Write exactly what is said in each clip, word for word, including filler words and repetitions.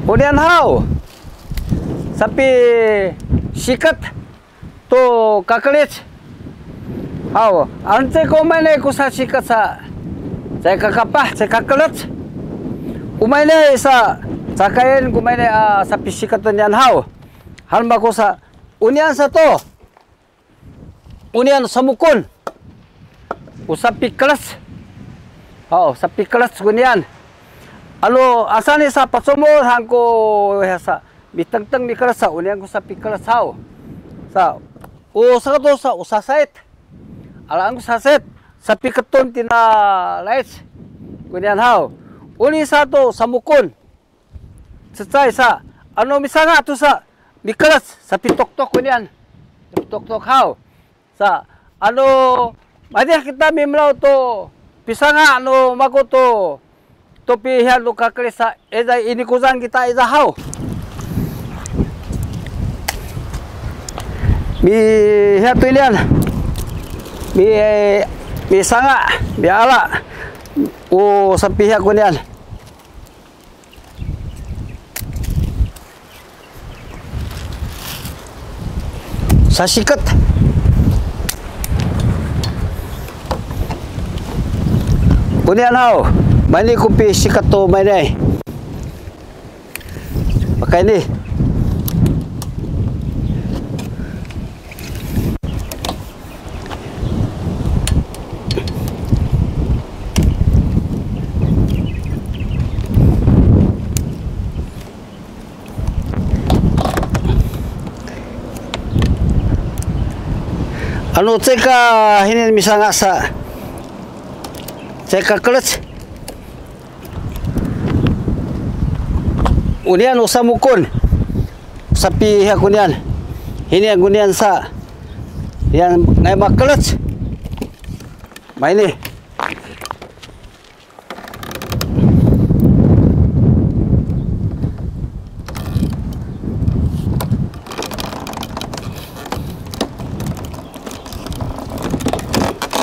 Onian haw, sapisiket to kakelic. Haw, anca ko umayni ku sasiket sa, caay ka kapah, caay ka kelec. Umayni sa, cakayen ko umayni a sapisiket onian haw. Hal mako sa, onian sato. Onian samukun. O sapikelec. Haw, sapikelec konian. Anu, asa ni sa pacumud han ko, ya sa, mitengteng mikelec sa, onian ko sapikelec haw. Sa, o sakato sa, o sasayt. Ala ko sasayt, sapiketon tina laic. Konian haw. Onian sato samukun. Cecay sa, anu misanga' to sa, mikelec, sapitoktok konian. Sapitoktok haw. Sa, anu, maydih kita mimelaw to, pisanga' nu mako to, to pihian nu kakelic sa, iza i nikuzan kita iza haw. Mihiya to inian. Mi, misanga', miala. O sapihiya konian. Sasiket. Onian haw, mayni ku pisiket to mayni. Pakayni. Anu caay ka hinin misanga' sa, caay ka kelec. Onian o samukun. Sapihiya konian. Hinian konian sa. Yan nga'ay makelec. Mayni.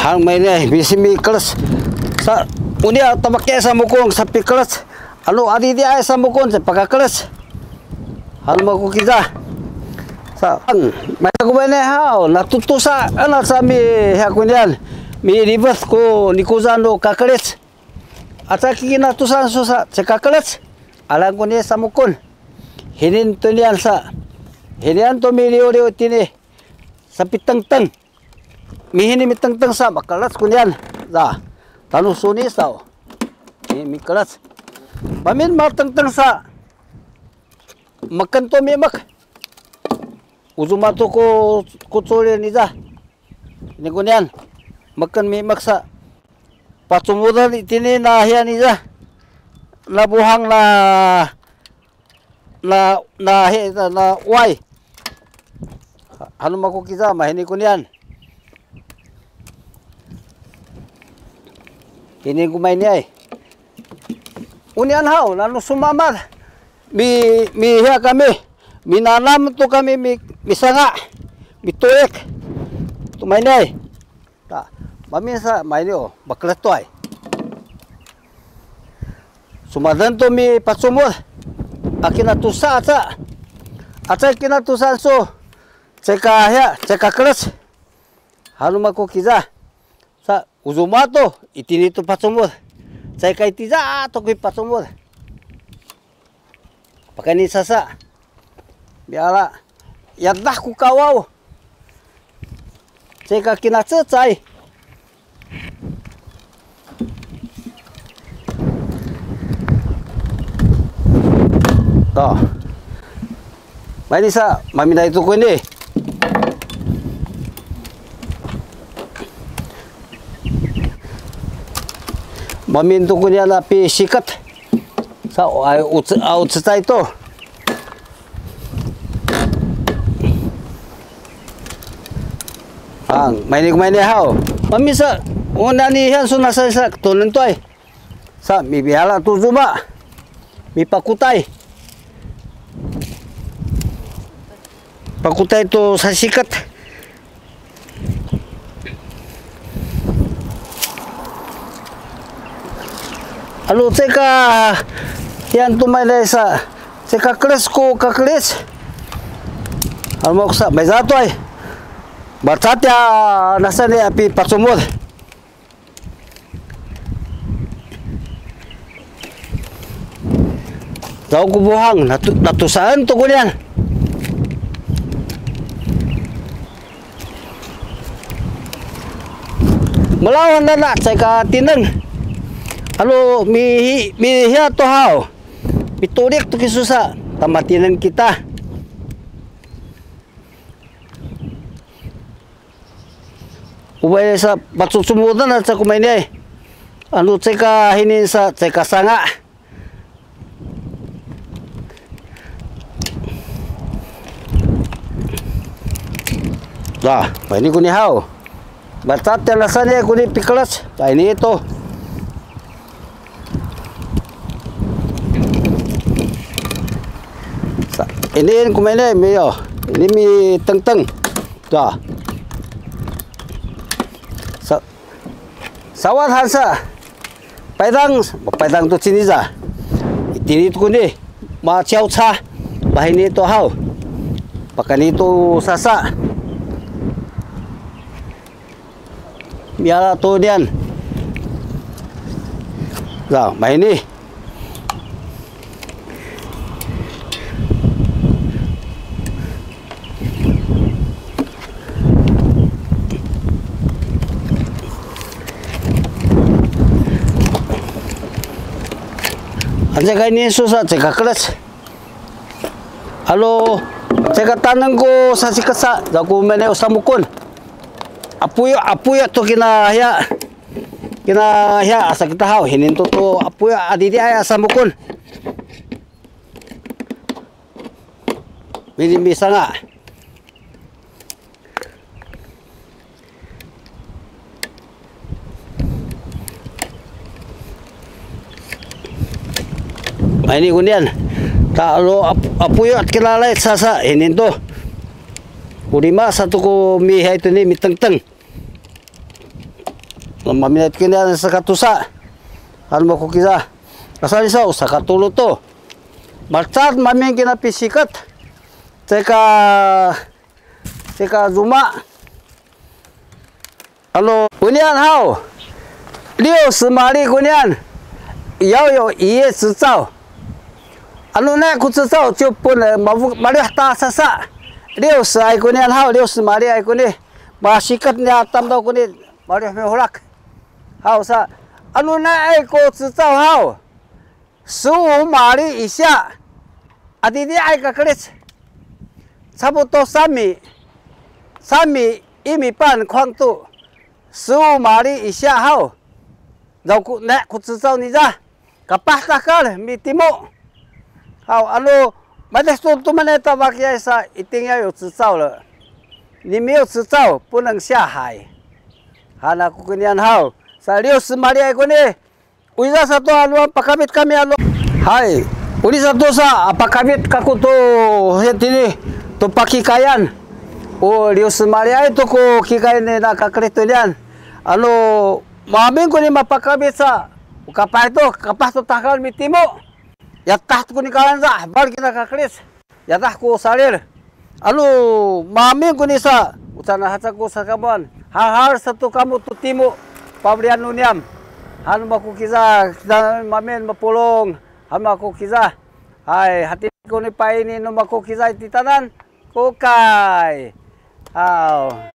Han mayni, bisi mikelec. Sa, onian tamaki samukun sapikelec. Anu adidiay samukun sa pakakelec. Hal mako kiza. Sa, mayni ku mayni haw, natutusa, ana sa mihiya konian. Milibet ko nikuzan nu kakelic. Aca kinatusan su sa, caay ka kelec. Ala koni samukun. Hinin to nian sa. Hinian to miliwliw tini. Sapitengteng. Mihini mitengteng sa, makelec konian. Sa. Tanu suni sa. Mi, mikelec. Mamin matengteng sa. Meken to mimek. Uzuma to ko, ko culin iza. Ini konian. Meken mimek sa. Pacumudan itini na hiyan iza. Na buhang na, na, na he, na way. Hanu mako kiza, mahini konian. Ini ku mayni ay. Onian haw, nanu sumamad. Mi, mihiya kami. Minanam to kami, mi, misanga'. Mituyek. To mayni ay. Ta, mamin sa mayni o, makelec to ay. Sumaden to mipacumud. A kinatusa aca. Aca kinatusan su. Caay ka hiya, caay ka kelec. Hanu mako kiza. Sa, uzuma to, itini to pacumud. Caay ka itiza to ko pacumud. Pakayni sa sa. Biala. Yadah ku kawaw. Caay ka kinacecay. To. Mayni sa, maminay to ko ini. Mamin to konian a pisiket. Sa, ay, uce-, a, ucecay to. Ang, mayni, mayni haw. Mamin sa, o nani hiyan su nasa sa, to nentoy. Sa, mibiala to zuma. Mipakutay. Pakutay to sasiket. Alu ceka yan tumayday sa Cika kelis ku kakelis. Almoksa, mayza to ay. Baca tiya nasa ni api pacumud. Taw ku buhang, natu, natusaan to kunian. Melawan nana, cika tineng. Anu, mihi, mihiya to haw. Mitulik to kisusa, tamatineng kita. Ubay sa pacucumudan a caku mayni ay. Anu cika hinin sa cika sanga. Dah, mayni kuni haw. Batat yan nasa ni kuni pikelas. Mayni to. Sa, ini kumain mi yo. Ini mi tengteng. Dah. Sa, sawat hansa. Paydang, paydang to ciniza. Itini to kuni. Maciawca. Bahini to haw. Pakani to sasa. Miala to nian. Sa, mayni. Anca kayni susa cika keles. Alo, cika taneng ko sasikesa, caku mene usamukun. Apuyo, apuyo to kina hiya. Kina hiya asa kita haw, hinin to to apuyo adidi ay asa mukun. Mini misanga. Mayni kunian. Ta lo ap-, apuyo at kilalay sasa, hinin to. Kulima satu ko mi hay to ni mitengteng. Maminat kini ada sakatusa. Anu makukiza. Asal isau sakatulu to. Macat mamin kina pisikat. Cika, cika zuma. Anu, kunian haw. Liu semali kunian. Yau yo iye cecau. Anu ne ku cecau ciupun, eh, mavu-, malih ta sasa. Liu se ay kunian haw, liu semali ay kuni. Masikat ni atam tau kuni, malih mihulak. Haw sa, anu naay ko cecau haw. Su mali isya. Adidi ay kakelis. Sabuto sami. Sami imipan kuang tu. Su mali isya haw. Daw ku ne ku cecau niza. Kapah takal mitimu. Haw, anu, madas tu, tu mana ta bakiyay sa iting ya yo cecau le. Ni miyo cecau, puneng siya hay. Hana ku kunian haw. Sa liu semali ay kuni. Uliza sato anu pakabit kami anu. Hay. Uli sato sa, a, pakabit kaku tu hetini. Tu pakikayan. O, liu semali ay tu ku kikayan ni na kakelit tu nian. Anu, mamin kuni mapakabit sa. Kapah tu, kapah tu takal mitimu. Yatah tu kuni kalan sa, bal kita kakelis. Yatah ku salir. Anu, mamin kuni sa. Ucana haca ku sakamuan. Hal-hal satu kamu tu timu. Pabelian nuniam. Hanu maku kiza, kita mamin mapulung. Hanu maku kiza. Hay, hati kuni paini nu maku kiza titanan. Kukay. Haw.